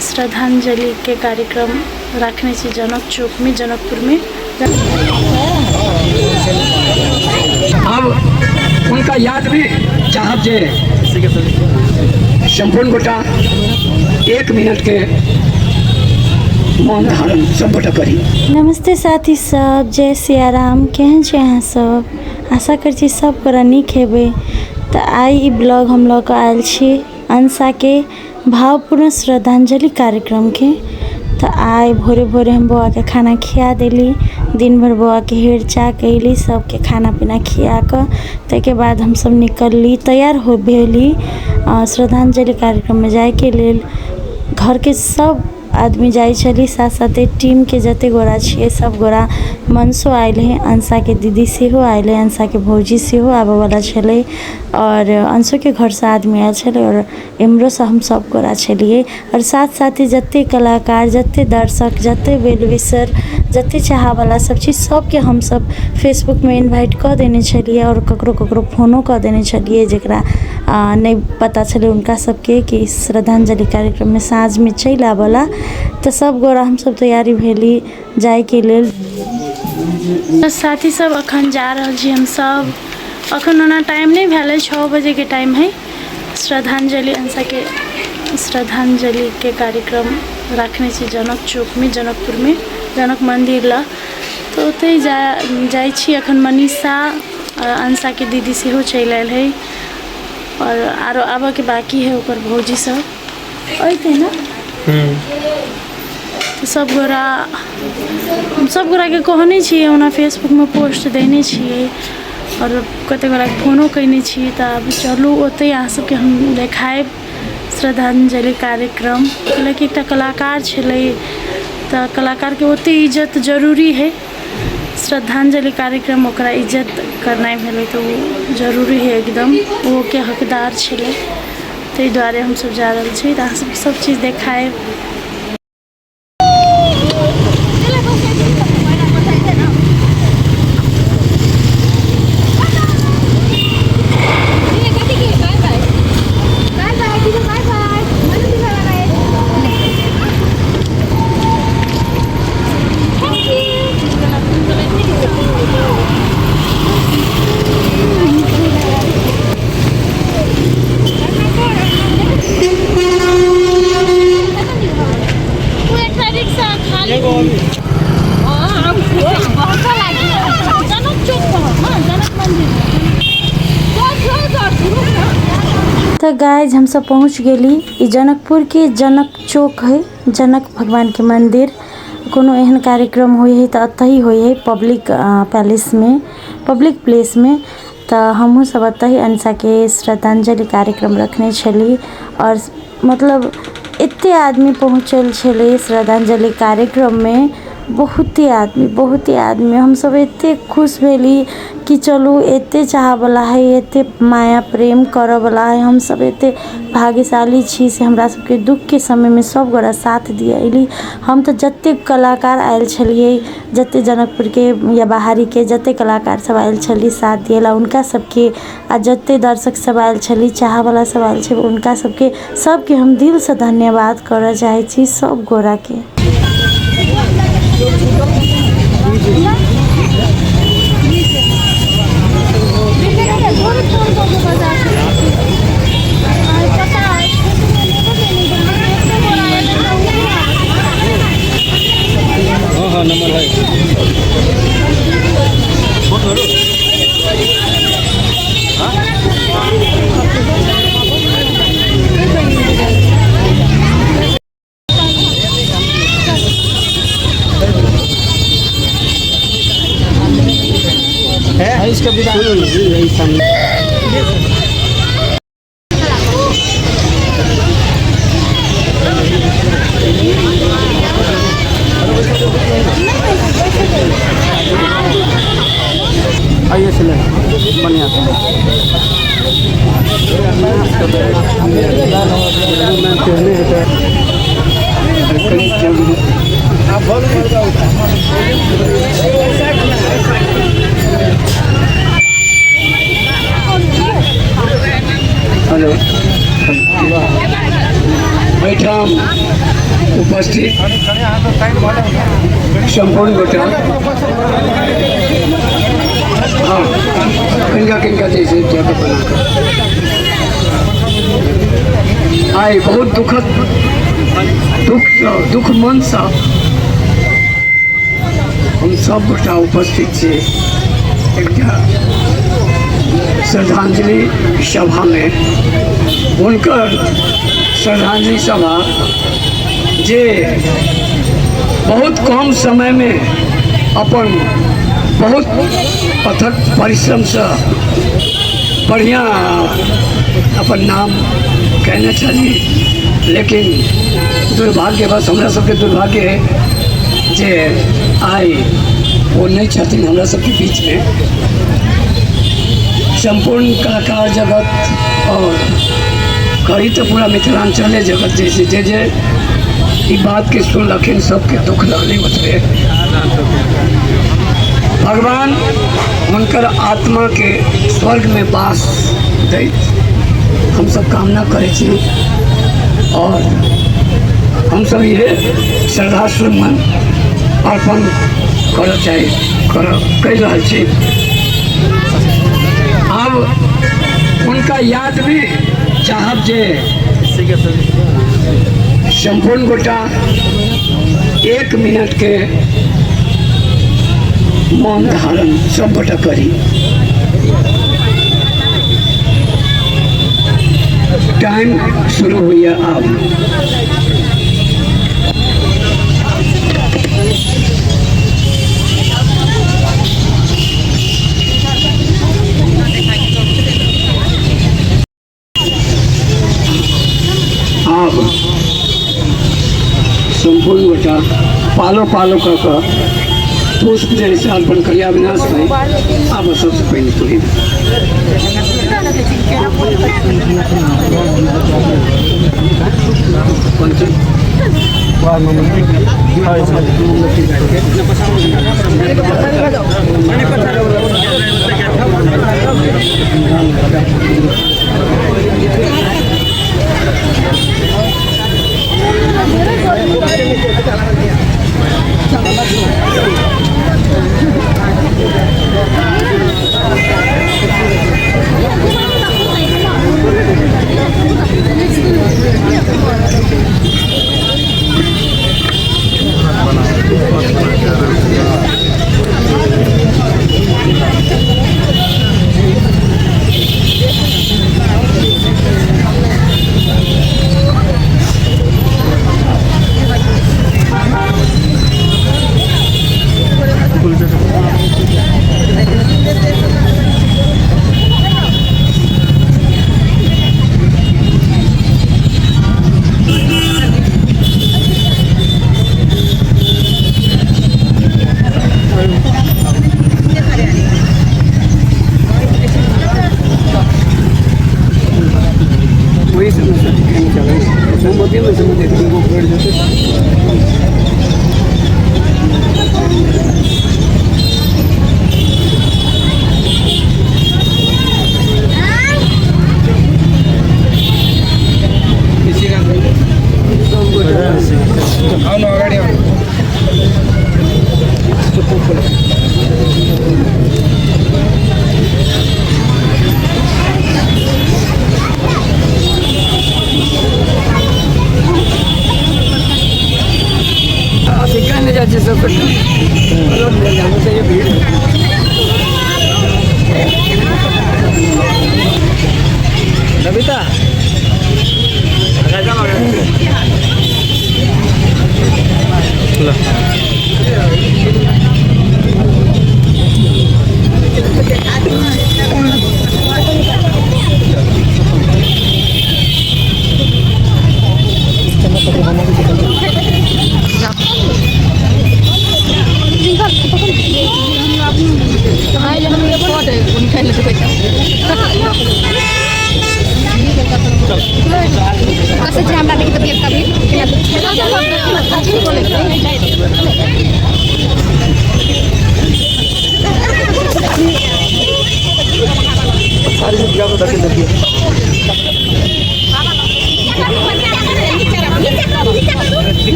श्रद्धांजलिके कार्यक्रम राखने छी जनक चौकमे, जनकपुरमे। अब उनका याद में चाहब जे संपूर्ण गोटा 1 मिनट के मौन धारण सब गोटा करी। नमस्ते साथी सब, जय सियाराम। केहन छी अहाँ सब? आशा करै छी सब गोरा नीक हेबै। तऽ आइ ई ब्लॉग हम लऽ कऽ आयल छी अंशाके भावपूर्ण श्रद्धांजलि कार्यक्रमके। तऽ आइ भोरे भोरे हम बौआके खाना खिया देली, दिन भरि बौआके हेर चाह कयली, सबके खाना पीना खिया कऽ ताहिके बाद हमसब निकलली, तैयार हो भेली श्रद्धांजलि कार्यक्रममे जाइके लेल। घरके सब आदमी जाइ छली, साथ साथे टीमके जते गोरा छियै सब गोरा। मनसो आयल हइ, अंशाके दीदी सेहो आयल हइ, अंशाके भौजी सेहो आबऽवला छलै आओर अंशोके घरसँ आदमी आयल छलै आओर एम्हरोसँ हम सब गोरा छलियै। आओर साथ साथे जते कलाकार, जते दर्शक, जते वेलविशर, जते चाहऽवला सब छी, सबके हमसब फेसबुकमे इन्वाइट कऽ देने छलियै आओर ककरो ककरो फोनो कऽ देने छलियै, जकरा नहि पता छलै हुनका सबके कि श्रद्धांजलि कार्यक्रममे साँझमे चलि आबऽला। तऽ सब गोरा हमसब तैयारी भेली जाइके लेल। साथी सब, अखन जा रहल छी हमसब। अखन ओना टाइम नहि भेल है, 6 बजेके टाइम है। श्रद्धांजलि अंशाके श्रद्धांजलिके कार्यक्रम राखने छी जनक चौकमे, जनकपुरमे, जनक मन्दिर लग। तऽ ओतहि जाइ छी। अखन मनीषा अंशाके दीदी सेहो चलि आयल है आओर आरो आबऽके बाकी है, ओकर भौजी सब अइतै ने। तऽ सब गोरा, सब गोराके कहने छियै, ओना फेसबुकमे पोस्ट देने छियै आओर कतेक गोराके फोनो कयने छियै। तऽ आब चलू, ओतहि अहाँ सबके हम देखायब श्रद्धांजलि कार्यक्रम। कैलाकि एकटा कलाकार छलै तऽ कलाकारके ओते इज्जत जरूरी हइ। श्रद्धांजलि कार्यक्रम ओकरा इज्जत करनाइ भेलै, तऽ ओ जरूरी हइ एकदम, ओहोके हकदार छलै। ताहि दुआरे हमसब जा रहल छी तऽ अहाँ सबके सब चीज देखायब। तऽ गाइज, हमसब पहुँच गेली। ई जनकपुरके जनक चौक है, जनक भगवानके मन्दिर। कोनो एहन कार्यक्रम होइ है तऽ एतहि होइ है, पब्लिक पैलेसमे, पब्लिक प्लेसमे। तऽ हमहूँ सब एतहि अंशाके श्रद्धांजलि कार्यक्रम रखने छली आओर मतलब एते आदमी पहुँचल छलै श्रद्धांजलि कार्यक्रममे, बहुते आदमी, बहुते आदमी। हमसब एते खुश भेली कि चलू, एते चाहऽवला हइ, एते माया प्रेम करऽवला हइ। हमसब एते भाग्यशाली छी से हमरा सबके दुःखके समयमे सब गोटा साथ दिअ अयली। हम तऽ जतेक कलाकार आयल छलियै, जते जनकपुरके या बाहरीके जते कलाकार सब आयल छली साथ दिअ ला, हुनका सबके आ जते दर्शक सब आयल छली, चाहऽवला सब आयल छलै, हुनका सबके सबके हम दिलसँ धन्यवाद करऽ चाहै छी सब गोराके। हाँ, नंबर है। फोन करो। है इसका विदा यही सामने। आइए चले बढ़िया। हेलो, एहिठाम उपस्थित सम्पूर्ण गोटा, हाँ, किनका किनका जैसे जगह बनाकर आइ बहुत दुखद दुख दुख मनसँ हम सब गोटा उपस्थित छी एकटा श्रद्धांजलि सभामे। हुनकर श्रद्धांजलि सभा जे बहुत कम समयमे अपन बहुत अथक परिश्रमसँ बढ़िआँ अपन नाम कयने छली, लेकिन दुर्भाग्यवश हमरा सबके दुर्भाग्य है जे आइ ओ नहि छथिन हमरा सबके बीचमे। सम्पूर्ण कलाकार जगत और कही तऽ पूरा मिथिलांचले जगत जैसे जे जे ई बातके सुनलखिन सबके दुख लगलै ओतबे। भगवान हुनकर आत्माके स्वर्गमे वास दैत हमसब कामना करै छी और हमसब इहे श्रद्धा सुमन अर्पण करऽ चाही कहि रहल छी। आब हुनका यादमे चाहब जे सम्पूर्ण गोटा 1 मिनट के मौन धारण सब गोटा करी। टाइम शुरू हुई अब। आब सम्पूर्ण गोटा पालो पालो कऽ कऽ पुष्प जे से अर्पण करिए। अविनाश भाई आब सबसे पहले तुही।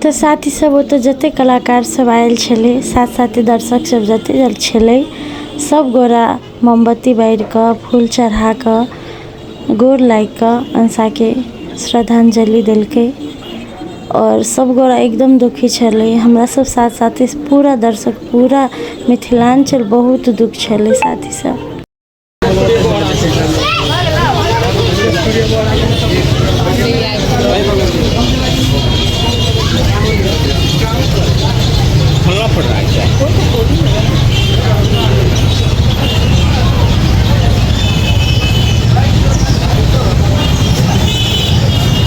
तऽ साथी सब ओतऽ जते कलाकार सब आयल छलै, साथ साथे दर्शक सब जते छलै, सब गोरा मोमबत्ती बारि कऽ, फूल चढ़ा कऽ, गोर लागि कऽ अंशाके श्रद्धांजलि देलकै। आओर सब गोरा एकदम दुखी छलै। हमरा सब साथ साथे पूरा दर्शक, पूरा मिथिलाञ्चल बहुत दुख छलै साथी सब।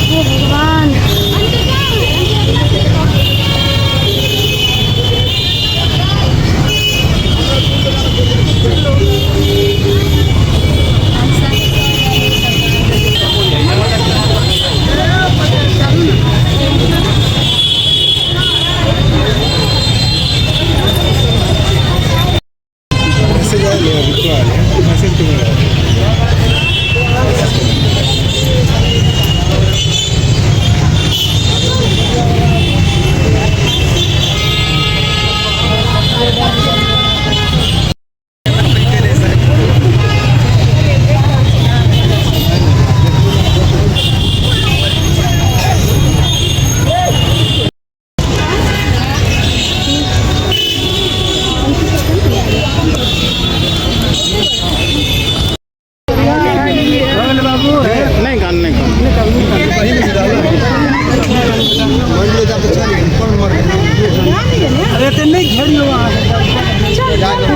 हे भगवान। नहीं गान नहीं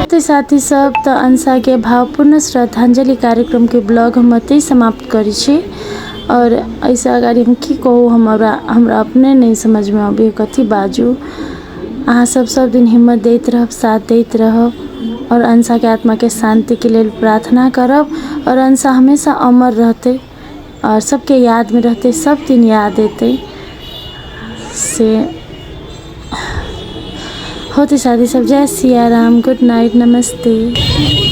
तऽ साथी सब, तऽ अंशाके भावपूर्ण श्रद्धांजलि कार्यक्रमके ब्लॉग हम एतहि समाप्त करै छी। आओर एहिसँ अगाडि हम की कहू, हमरा हमरा अपने नहि समझमे अबैए कथी बाजू। अहाँ सब सब दिन हिम्मत दैत रहब, साथ दैत रहब आओर अंशाके आत्माके शान्तिके लेल प्रार्थना करब। आओर अंशा हमेशा अमर रहतै आओर सबके यादमे रहतै, सब दिन याद एतै से होतै। साथी सब, जय सिया राम, गुड नाइट, नमस्ते।